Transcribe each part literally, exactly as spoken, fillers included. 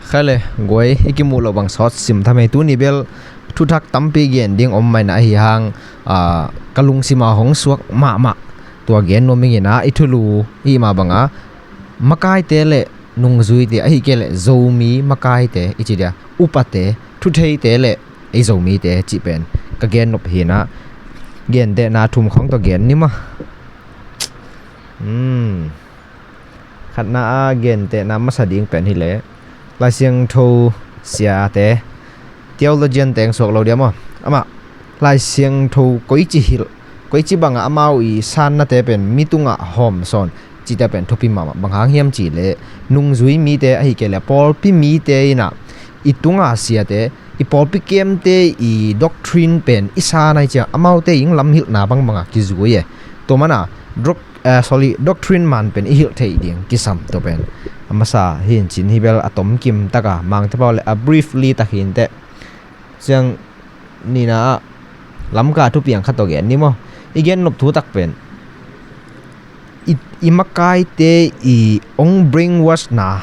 Kha le, guai, i kimuh loh bang sawt sim tham hi. Tuni bel thuthak tampi gen ding om mah inah, ahi hang, ah, ka lungsim ah hong suak mahmah. Tua gen nuam ing inah, i thulu i hih mah bangah makaite le nungzuite, ahih kei leh Zomi makaite i ci dia, upate, thutheite le ei Zomite cih pen ka gen nop hi inah, gentehna thum khawng tawh gen ni maw. Hmm. Khatna ah gentehna masa ding pen hi leh Lai Siangtho siate, theologian teng suak lo dia maw. Amah Lai Siangtho koici hilh, koici bangah amau i sannate pen mi tungah hawm sawn cihte pen thupi mahmah. Bang hang hiam cih leh nungzui mite, ahih kei leh pawlpi mite inah i tunga siate, i pawlpi kemte i doctrine pen i san ahih ciang amaute i lamhilhna bangbangah kizui e. Tua mana doc- eh, sorry, doctrine man pen i hilh theih ding kisam. Tua pen a masa hi in cin, hi bel a tomkim taka Mangte pau le a briefly tak hi inteh. Ciang nihna ah Lamka thupiang khat tawh gen ni maw. I gen nop thu tak pen i, i makaite i hong brainwash na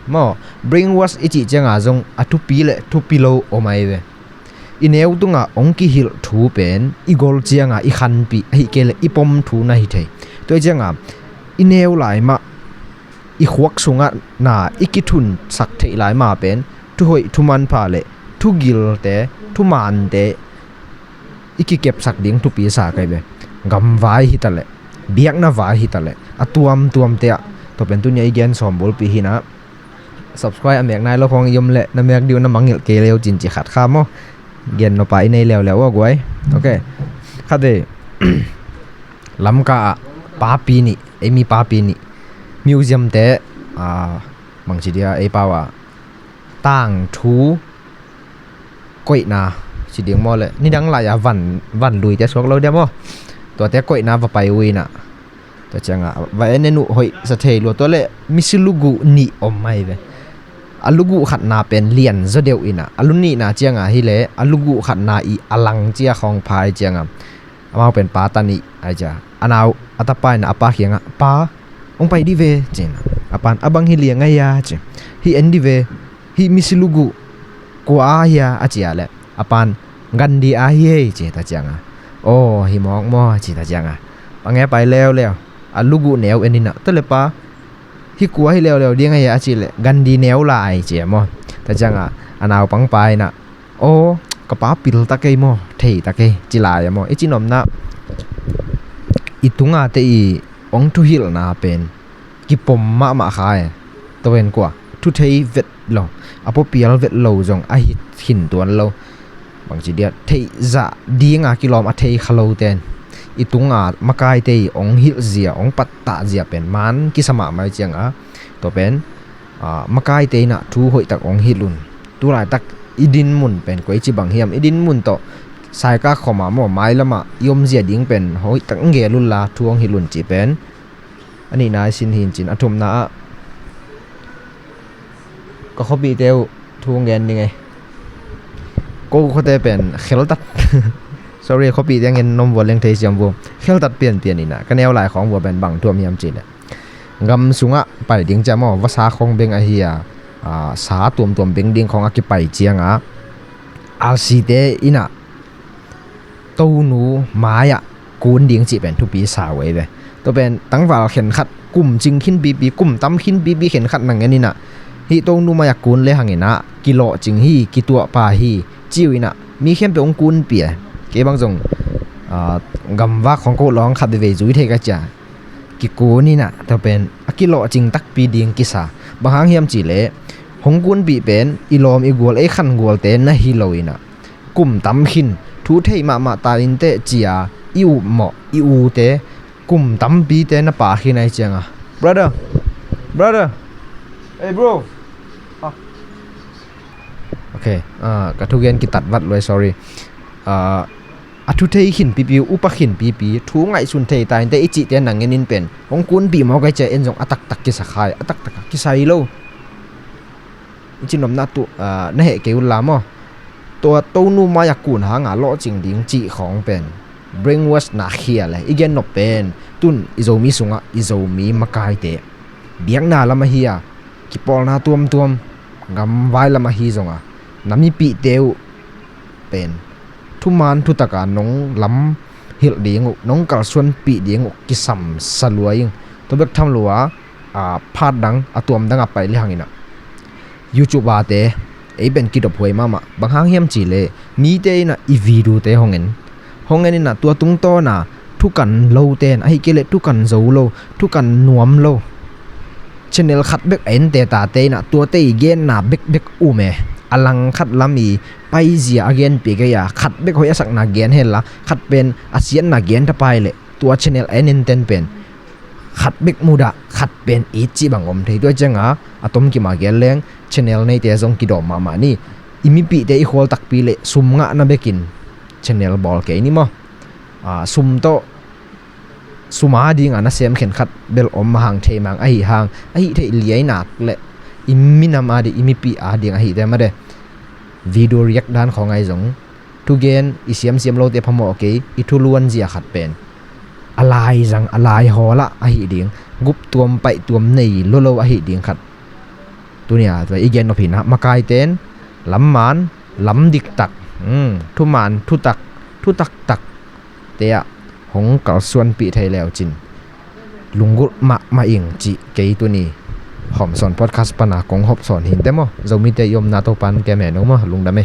maw. Brainwash i cih cianga zong a thupi le thupi lo om ahi ve. I neu tungah hong kihilh thu pen i gol cianga i khanpih, ahih kei leh i pom thu na hi thei. Tua hi cianga i neu lai mah, i khuak sungah na i kithunsak theih lai mah pen thuhoih, thumanpha le thugilte, thumante i kikepsak ding thupi sa ka hi ve. Gamvai hi ta leh, biakna vai hi ta leh, a tuamtuamte ah. Tua pen tuni a i gen sawm bulpi hi inah, subscribe a mek nai lo khawng i om leh na mek ding uh na mangngilh kei le uh cin ci khat kha maw. Gen nop a i nei leuleu aw guai. Ok. Khat hi, Lamka ah papi nih, ei mi papi nih, museum te, ah, bangci dia ei pau ah tangthu koihna ci ding maw le, nidang lai-a van, van luite suak lo dia maw. Tuate koihna va pai uh inah, tua cianga va en en uh, hoih sa thei lua. Tua le misi luguh nih om ahi ve. A luguh khatna pen lian zaw deuh inah, a lu nihna cianga hi leh a luguh khatna i a lang cia khawng pha hi cianga, amau pen pa ta nih ahi cia, a nau a tapa inah a pa kiangah, "Pa, hong pai dih ve," ci inah, a pan, "A bang hi liang ahi a?" ci. "Hih en dih ve, hih misi luguh kua a hi a?" a ci a leh a pan, "Gandhi a hi ei," ci ta cianga, "Aw, hi mawk maw?" ci ta cianga, a nge pai leuleu, a luguh neu en inah, "Tua le pa, hih kua hi leuleu ding ahi a?" a cih leh, "Gandhi neu lai," ci a maw. Ta cianga a naupang pa inah, "Aw, ka pa pil ta kei maw, thei ta kei," ci lai a maw. I cinopna, i tungate i hong thuhilhna pen kipom mahmah kha e. Tua pen kua, thuthei vet lo, a puapial vet lo zong a hi khin tuan lo. Bangci dia, theihzah dinga kilawm a thei kha lote in i tunga makaite i hong hilh zia, hong pattah zia pen man kisa mahmah hi cianga, tua pen, ah, makaite inah thu hoihtak hong hilh un. Tulaitak i dinmun pen koici bang hiam, i dinmun tawh saikak khawm a maw, mailam ah i omzia ding pen hoihtak hong gel unla thu hong hilh un cih pen a nihna i sin hi in cin. A thumna ah ka khuapihte uh thu hong gen ding ei. Ko khuate pen kheltat, sorry, khuapihte ngen nom vua leng thei siam vua, kheltat pianpian inah, ka neu lai khawng vua pen bang thu om hiam cih leh, gam sungah pai ding cia maw, vasa khawng beng ahi a, ah, sa tuamtuam beng ding khawng a kipai cianga, R C te inah Tonu mai-ah kun ding cih pen thupi sa uh ei ve. Tua pen tangval khenkhat kum cing khin pipi, kum tam khin pipi khenkhat na ngen inah, hih Tonu mai-ah kun le hang inah kilawhcing hi, kituahpha hi, ci uh inah mi khempeuh hong kunpi e. Kei bang zong, ah, gamvak khawng ko lawng khat veivei zui thei ka cia, kikun inah, tua pen a kilawhcing takpi ding kisa. Bang hang hiam cih leh hong kunpih pen i lawm i gual, ei khan gualte na hi lo inah, kum tam khin thu thei mahmah ta inteh cia i upmawh i ute kum tampite na pa khin ahi cianga, "Brother, brother, hey bro." Ah. Ok, ah, ka thugen kitat vat luai, sorry. Ah, a thu thei khin pipi, upa khin pipi, thu ngaihsun thei ta inteh i cihte na ngen in pen hong kunpih mawk ahi cia, en zong a taktak kisa kha hi, a taktak a kisa hi lo. I cinopna tu, ah, na heh kei unla maw. Tua Tonu mai-ah kun hanga lawhcing ding cih khawng pen brainwash na khial e. I gen nop pen tun i Zomi sungah i Zomi makaite biakna lam ahi a, kipawlna tuamtuam, Gam vai lam ahi zonga na mipihte uh pen thuman thutaka nong lam hilh ding uh, nong kalsuanpih ding uh kisam sa lua ing. Tua bek tham lua, a, phat dang a tuam dang a pai le hang inah YouTube ate ei pen kidop huai mahmah. Bang hang hiam cih leh mite inah i video te hong en, hong en inah tua tungtawna thukan lote in, ahih kei leh thukan zo lo, thukan nuam lo channel khat bek a ente tate inah tuate i genna bekbek um e. A lang khat lam i paizia a genpih kei a, khat bek hoih a sakna gen henla, khat pen a siatna gen thapai leh tua channel a en enten pen khat bek mudah, khat pen it cih bang om thei. Tua cianga a tomkima gen leng channel neite zong kidawm mahmah ni. I mipihte i khual takpi leh sum ngahna bekin channel bawl kei ni maw. A, sum tawh, sum a dinga nasem khenkhat bel om mahang thei mang ahi hang, ahi theih liainak le i minam a ding, i mipih a ding ahite made. Video react dan khawng ahi zong thugen i siamsiam lote phamawh kei, i thuluan zia khat pen a laizang a laihawl ah ahi ding, gup tuam paih tuam nei lolo ahi ding khat. Tunia tua i gen nop hinah makaiten lamman lam diktak, um, thuman thutak, thutaktak te ah hong kalsuanpih thei leucin lunggulh mahmah ing cih kei tuni Hawmsawn podcast pana kong hawmsawn hinte maw. Zomite i omna Topan kem he no maw, lungdam e.